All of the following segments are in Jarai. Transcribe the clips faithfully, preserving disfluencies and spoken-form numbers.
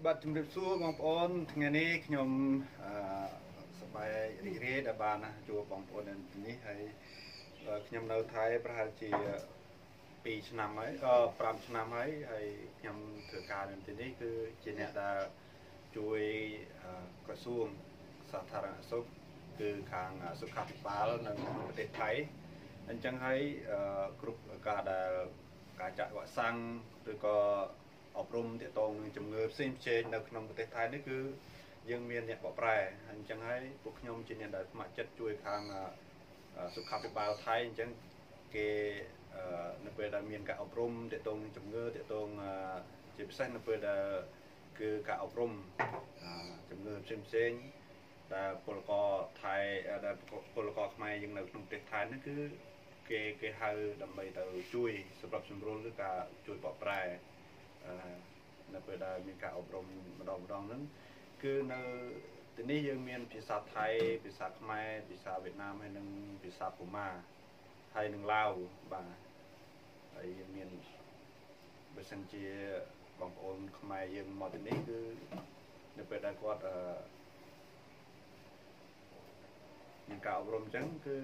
បាទ ជំរាបសួរបងប្អូន ថ្ងៃនេះខ្ញុំ អឺ សប្បាយរីករាយដែលបានជួបបងប្អូននៅទីនេះ ហើយ អឺ ខ្ញុំនៅថៃប្រហែលជា ពីរឆ្នាំហើយ អឺ ប្រាំឆ្នាំហើយ ហើយខ្ញុំធ្វើការនៅទីនេះ គឺជាអ្នកដែលជួយ អឺ ក្រសួងសាធារណសុខ គឺខាង អឺ សុខាភិបាលនៅក្នុងប្រទេសថៃ អញ្ចឹងហើយ អឺ គ្រប់ការដែល ការចាក់វ៉ាក់សាំង ឬក៏អប់រំទាក់ទងនឹងជំងឺផ្សេងៗនៅក្នុងប្រទេសថៃនេះ គឺយើងមានអ្នកបកប្រែ ហើយអញ្ចឹងហើយពួកខ្ញុំជាអ្នកដែលស្ម័គ្រចិត្តជួយខាង អឺ អឺ សុខាភិបាលថៃ អញ្ចឹងគេ អឺ នៅពេលដែលមានការអប់រំទាក់ទងនឹងជំងឺ ទាក់ទង អឺ ជាពិសេសនៅពេលដែល គឺការអប់រំ អឺ ជំងឺផ្សេងៗដែលពលករថៃ អឺ ដែលពលករខ្មែរយើងនៅក្នុងប្រទេសថៃហ្នឹង គឺគេ គេហៅដើម្បីទៅជួយសម្របសម្រួល ឬការជួយបកប្រែ អឺ នៅពេលដែលមានការអប់រំម្ដងៗហ្នឹង គឺនៅទីនេះយើងមានភាសាថៃ ភាសាខ្មែរ ភាសាវៀតណាម ហើយនិងភាសាកូម៉ា ហើយនិងឡាវ បាទ ហើយយើងមាន បើសិនជាបងប្អូនខ្មែរយើងមកទីនេះ គឺនៅពេលដែលគាត់ អឺ មានការអប់រំអញ្ចឹង គឺ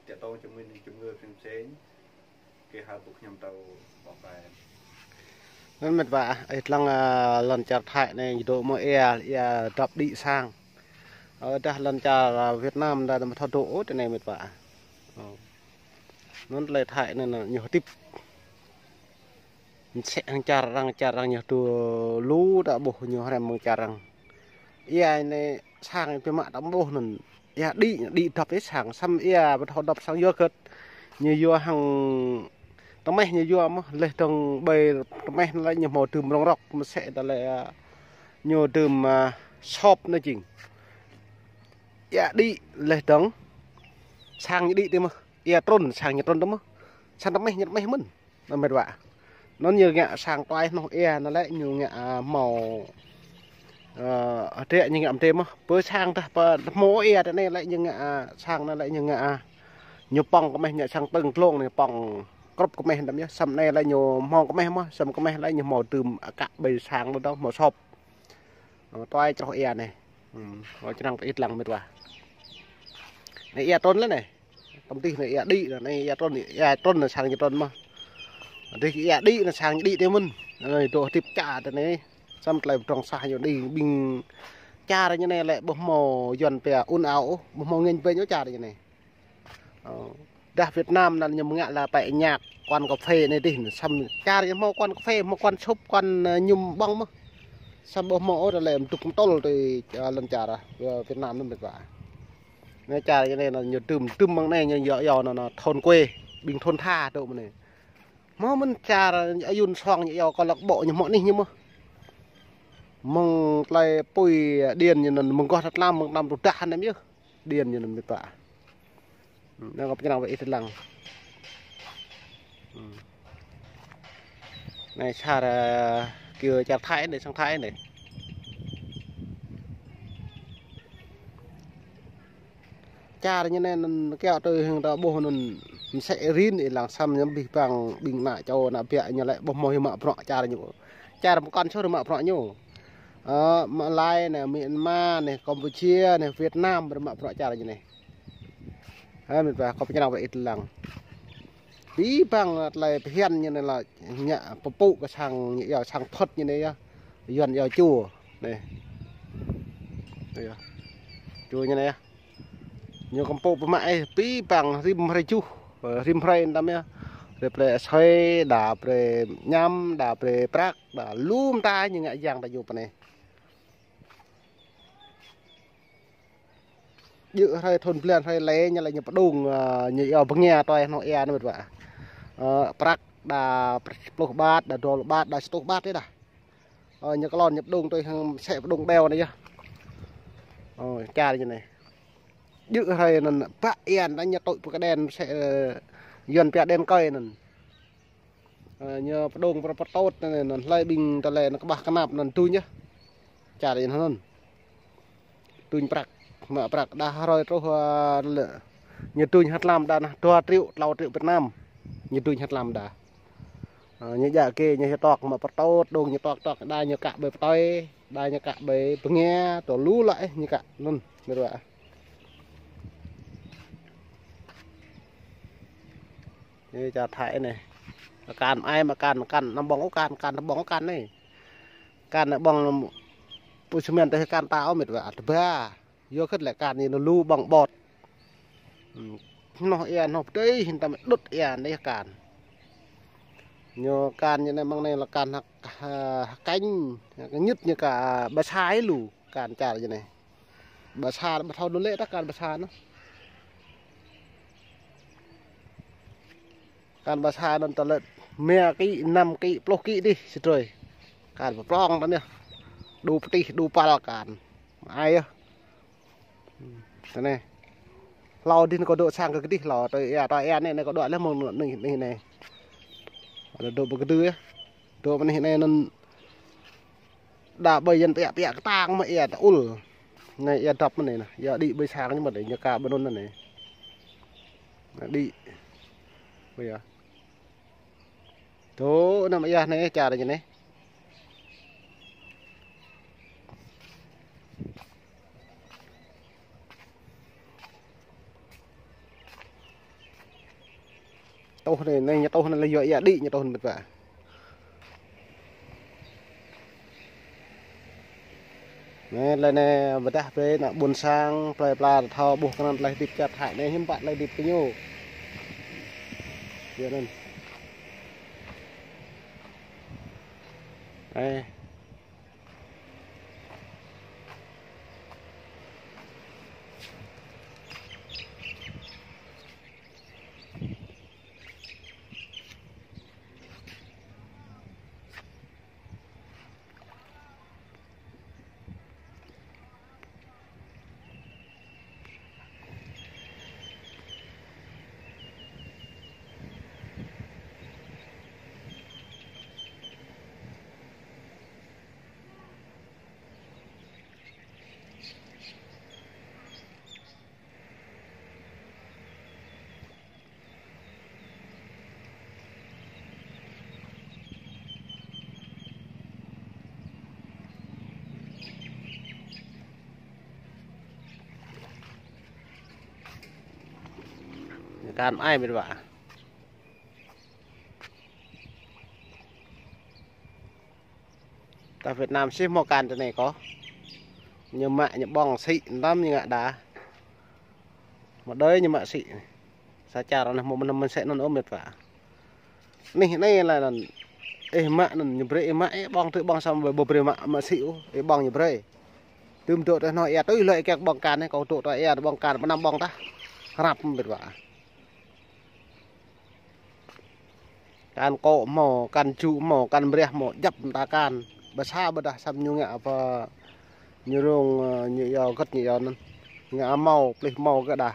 ទាក់ទងជាមួយនឹងជំងឺផ្សេងៗ គេហៅពួកខ្ញុំទៅបកប្រែ ហ្នឹង មិត្តបា អេ ថ្លឹង អឺ លន់ចារថៃនេះ យដូមកអ៊ែ អ៊ែ ដប់ឌីសាំង អឺ ដាស់លន់ចារ អឺ វៀតណាម ដែលមកថតដូអូតនេះ មិត្តបា អូ ហ្នឹង លៃថៃនេះ ញ៉ុះទីប មិនសេះ ហងចាររង ចាររង ញ៉ុះទូលូ តាបុះ ញ៉ុះរែម មងចាររង អ៊ែ នេះ សាំង ពីម៉ាក់ តាបុះ ហ្នឹង អ៊ែ ឌី ឌីដប់ ទេ សាំង សាំ អ៊ែ បថោដប់ សាំង យួរ គិត ញ៉ុះ យួរ ហង តម៉េះ ញ៉ុះ យួរ មក លេះ ដង បី តម៉េះ ណឡៃ ញ៉ុះ មក ទឺម រង រក មិនសេះ តឡៃ ញ៉ុះ ទឺម អឺ សប ណ ជីង អ៊ែ ឌី លេះ ដង សាំង ញ៉ុះ ឌី ទេ មក អ៊ែ ត្រូន សាំង ញ៉ុះ ត្រូន ទេ មក សាំង តម៉េះ ញ៉ុះ តម៉េះ មិន ណ មិត្តបា ហ្នឹង ញ៉ុះ ង៉ាក់ សាំង တွៃ ណោះ អ៊ែ ណឡៃ ញ៉ុះ ង៉ាក់ អឺ មក អឺ អត់ទេ ញ៉ុះ ង៉ាក់ អំទេ មក ពើ សាំង តា ពើ មក អ៊ែ តនេះ ឡៃ ញ៉ុះ ង៉ាក់ អឺ សាំង ណឡៃ ញ៉ុះ ង៉ាក់ អឺ ញ៉ុះ ប៉ុង កម៉េះ ញ៉ាក់ សាំង តឹង ក្លង នេះ ប៉ុង គ្រប់ កម៉េះ តាម ញ៉ុះ សាំង ណៃ ឡៃ ញ៉ុះ ម៉ង កម៉េះ មក សាំង កម៉េះ ឡៃ ញ៉ុះ មក ទឺម អកាក់ បី សាំង ដល់ មក សប អឺ တွៃ ច្រោះ អ៊ែ នេះ អឺ មក ច្រាំង ទៅ អ៊ីត ឡាំង មិត្តបា នេះ អ៊ែ ត្រូន ឡៃ នេះ តំទិះ នេះ អ៊ែ ឌី នេះ អ៊ែ ត្រូន នេះ អ៊ែ ត្រូន នេះ សាំង ញ៉ុះ ត្រូន មក នេះ អ៊ែ ឌី នេះ សាំង ញ៉ុះ ឌី ទេ មិន នេះ ដូរ ទីប ចារ ទេ នេះ សាំង តឡៃ បត្រង់ សាំង ញ៉ុះ ឌី ប៊ីង ចារ ញ៉ុះ នេះ ឡៃ បុះ មក យន់ ពែ អ៊ុន អោ បុះ មក ងេញ បេញ អូ ចារ ញ៉ុះ នេះ អឺ ដាស់វៀតណាម ណ ញ៉ុះ ង៉ាក់ ឡា ប៉ែ ញ៉ាក់ គន់កាហ្វេ នេះ ទី សាំង ចារ ញ៉ុះ មក គន់កាហ្វេ មក គន់ឈប់ គន់ អឺ ញ៉ុំ បង មក សាំង បុះ មក អូ តឡៃ មទុក មតុល ទៅ អឺ លន់ចារ អឺ វៀតណាម ហ្នឹង មិត្តបា នេះ ចារ ញ៉ុះ នេះ ញ៉ុះ ទឺម ទឺម ម៉ង នេះ ញ៉ុះ យក យក ណ ណ ថូន គួយ ប៊ីង ថូន ថា ដូរ មក នេះ មក មិន ចារ អាយុន សង យក កលក បក ញ៉ុះ មក នេះ ញ៉ុះ មក ម៉ង តឡៃ ពុយ ឌៀន ញ៉ុះ ហ្នឹង ម៉ង កោះ តាឡាំ ម៉ង តាម ទុះ ដាស់ ហ្នឹង ញ៉ុះ ឌៀន ញ៉ុះ ហ្នឹង មិត្តបា ហ្នឹង ក៏ ច្រាំង វ៉ៃ អ៊ីត ឡាំង អឺ នេះ ចារ អឺ គិវ ចារ ថៃ នេះ សាំង ថៃ នេះ ចារ ញ៉ុះ នេះ ហ្នឹង គេ អត់ ទៅ ហឹង ត បុះ ហ្នឹង មិន សេះ រីន អ៊ី ឡាំង សាំង ញ៉ុះ ប៊ីបាំង ប៊ីង ណ ចោ ណ បៀ ញ៉ុះ ឡៃ បុះ មក ម៉ាក់ ប្រក់ ចារ ញ៉ុះ ចារ មក គន់ ឈប់ ម៉ាក់ ប្រក់ ញ៉ុះ អឺ ម៉ាឡៃ នេះ មីយ៉ាន់ម៉ា នេះ កម្ពុជា នេះ វៀតណាម ម៉ាក់ ប្រក់ ចារ ញ៉ុះ នេះ ហើយ មិត្តបា ក៏ ច្រាំង វ៉ៃ អ៊ីត ឡាំង ប៊ីបាំង តឡៃ ប៊ីហាន់ ញ៉ុះ នេះ ឡៃ ញ៉ាក់ ពពុះ ក៏ សាំង ញ៉ុះ យក សាំង ផុត ញ៉ុះ នេះ យក យន់ យក ជូរ នេះ យក ជូរ ញ៉ុះ នេះ ញ៉ុះ កំពុះ បម៉ាក់ អេ ប៊ីបាំង រីម រៃ ជុះ អឺ រីម រៃ តាម យក រៃ ប្រៃ អស្ហេ ដា ប្រៃ ញ៉ាំ ដា ប្រៃ ប្រាក់ ដា លូម តា ញ៉ុះ ង៉ាក់ យ៉ាង តា យក ប៉ា នេះ យឺ ហើយ ធន ប្លាន ហើយ ឡៃ ញ៉ុះ ឡៃ ញ៉ុះ បដង អឺ ញ៉ុះ យក បងា តៃ ណោះ អ៊ែ នេះ មិត្តបា អឺ ប្រាក់ ដា ប្លុះ បាត ដា ដុល បាត ដា ស្តុះ បាត ទេ ដា អឺ ញ៉ុះ ក្លន់ ញ៉ុះ បដង តៃ ហឹង សេះ បដង បែវ នេះ យក អឺ ចារ ញ៉ុះ នេះ យឺ ហើយ ហ្នឹង បាក់ អ៊ែ ណា ញ៉ុះ តូច ពកដែន សេះ អឺ យន់ ពែ ដែន កៃ ហ្នឹង អឺ ញ៉ុះ បដង ប្រ ប្រតូត ហ្នឹង ហ្នឹង ឡៃ ប៊ីង តឡៃ ហ្នឹង ក្បាស់ ក្នាប់ ហ្នឹង ទុញ យក ចារ ហ្នឹង ទុញ ប្រាក់ ម៉ាក់ ប្រាក់ ដា រយ ត្រុះ អឺ ល ញ៉ុះ ទុញ ហាត់ឡាំ ដា ណា ដួ ត្រៀវ ក្លៅ ត្រៀវ វៀតណាម ញ៉ុះ ទុញ ហាត់ឡាំ ដា អឺ ញ៉ុះ យ៉ា គេ ញ៉ុះ យក តក ម៉ាក់ ប្រតូត ដង ញ៉ុះ តក តក ដា ញ៉ុះ កាក់ បី ផ្តយ Đa ñu kă ƀơi bơnge, tơ lu lăi ñu kă anŭn, mĕt wa. Anai čar Thái anai. Akan ai mă akan, akan anăm ƀơ̆ng ôh akan, akan anăm ƀơ̆ng ôh akan anai. Akan anai ƀơ̆ng ƀu sơmen tơ akan ta ôh mĕt wa, tơba. Yua hơget lĕ akan anai lu ƀơ̆ng ƀô̆t. Hm, hnoh ia, hnoh pơdơi, hin tăm đŭt ia anai akan. Ñu akan ñu anai mơ̆ng anai lĕ akan hăk, hăk kañ, hăk ñŭt ñu kă ƀa sa lu akan čar ñu anai. Ƀa sa ƀu thâo lu lĕ tah akan ƀa sa anŭn. Akan ƀa sa anŭn tơlơi rơma ki, năm ki, pluh ki dih sĭt drơi. Akan pơprong tơ anai. Đu pơtih, đu păl akan. Mă ai yơh. Tơ anai. Hlâo dih anai kâo dŏ sang kơ gơdih hlâo. Tơ ia, tơ ia anai, anai kâo dŏ leh mơ̆ng anai, anai, anai. Ada dŏ pơ gơdih yơh. Dŏ mơ̆ng anai, anai anŭn đa ƀơi yăn piă piă kơtang mă ia tơ ul. Anai ia dăp mơ̆ng anai nă. Ia đĭ ƀơi sang ñu mơ̆n anai, ñu kă ƀơi anŭn anai. Anai đĭ. Ƀơi ia. Tơ anŭn ia anai čar ñu anai. Tuh anai, anai ñu tuh anai lĕ yua ia đĭ ñu tuh anai mĕt wa. Anai lĕ anai ƀơdah brơi ană ƀôn sang, plơi pla thâo ƀuh kơnăn tơlơi hơdip čar Thái anai hiư̆m pă tơlơi hơdip kơ ñu. Yua anŭn. Anai. Akan ai mĕt wa. Tơ Việt Nam sĭt mơ̆ akan tơ anai kơ. Ñu mă ñu ƀơ̆ng sĭ, anăm ñu ngă đa. Mơ̆ đơi ñu mă sĭ. Sa čar anai mơ̆ mơ̆n mơ̆n sĕ anŭn ôh mĕt wa. Anih anai lĕ anŭn. Ih mă anŭn ñu brơi ih mă ih ƀơ̆ng tơ ƀơ̆ng samơ̆ ƀu brơi mă, mă sĭ ôh, ih ƀơ̆ng ñu brơi. Tơm dŏ tơ hnoh ia tui lơi kĕk ƀơ̆ng akan anai, kâo dŏ tơ ia ƀơ̆ng akan, pơ anăm ƀơ̆ng tah. Hrăp mĕt wa. Akan kŏ hmâo, akan jŭ hmâo, akan mriah hmâo, djăp mơta akan. Ƀa sa ƀơdah săm ñu ngă pơ ñu rông, ơ, ñu yua gơ̆t ñu yua anŭn. Ngă hmâo, plih hmâo kơ đah.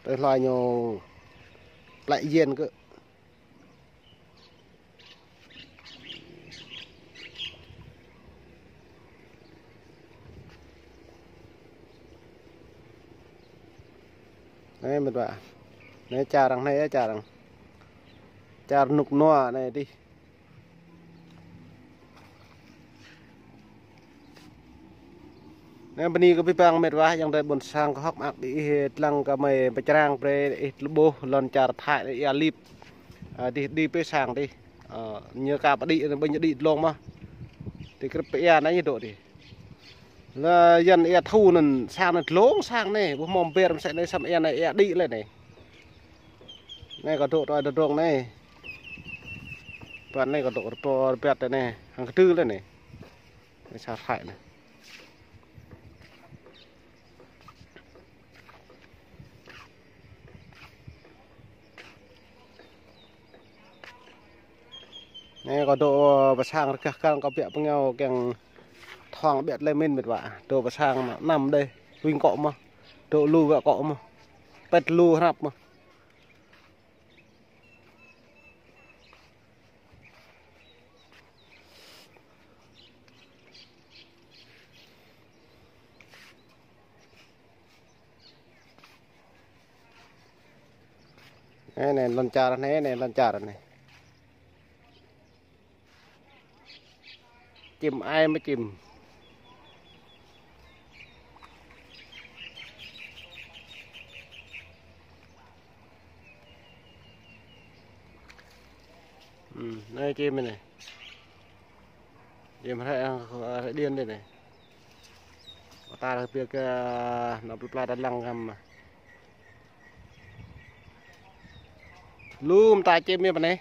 Tơl hloh ñu plĕ yen kơ. Anai mĕt wa. Anai čar arăng anai yơh, čar arăng. Čar Nŭk Nua anai dih. Anai bơni kơ abih bang mĕt wa, ayŏng adơi ƀôn sang kơ hŏk mơak đĭ ih dlăng kơ mơi pơčrang brơi ih tơlơi ƀuh lŏn čar Thái anai ia lip. Ơ, dih đĭ pơ sang dih. Ơ, ñu kă pơđĭ, ƀing ñu đĭ dlông mơ̆n. Dih krĕp pơ ia anai ñu dŏ dih. Lĕ yăn ia thu anŭn sang anai dlông sang anai, ƀuh mơ̆ng ber mơsĕ anai săm ia anai ia đĭ lĕ anai. Anai kâo dŏ tơ ia dlông anai. Pơ anai kâo dŏ rơbâo rơbat anai, hăng kơdư lĕ anai. Anai sa Thái anai. Anai kâo dŏ pơ sang rơgah kăng kâo biă pơngao kiăng thŏng biă tơlơi mĭn mĕt wa. Dŏ pơ sang mơ̆n anăm đơi, huĭ kŏ mơ̆n. Dŏ lu wă kŏ mơ̆n. Pĕt lu hrăp mơ̆n. Anai, anai, lŏn čar anai, anai, lŏn čar anai. Čim ai mă čim. Hmm, anai čim anai. Čim hrơi, hrơi điện đây này. Ta hrơi biă kơ năp plơi pla ta lăng kăm. Lum ta čim mia pơ anai.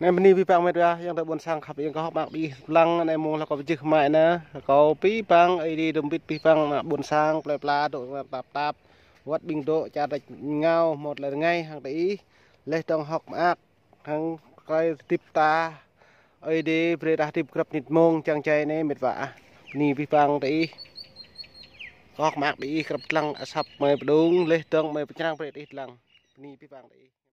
Anai bơni abih bang met wa, yang tơ ƀôn sang khăp, yang kơ hŏk mơak abih lăng, anai mơ̆ng lŏ kơ pơjưh mă anai, kơ abih bang, Ơi Adai dŏ hơbĭt abih bang, ană ƀôn sang, plơi pla, dŏ tap tap, wăt ƀing dŏ, čar tač ngao, hmâo tơlơi rơngai, hăng tơ ih, laih dơ̆ng hŏk mơak, hăng tơlơi hơdip ta, Ơi Adai brơi ta hơdip grăp mơnit mông, čang čai anai met wa ah. Bơni abih bang tơ ih. Kơ hŏk mơak tơ ih grăp lăng, asăp mơi pơdŏng, laih dơ̆ng mơi pơčrang brơi tơ ih lăng. Bơni abih bang tơ ih.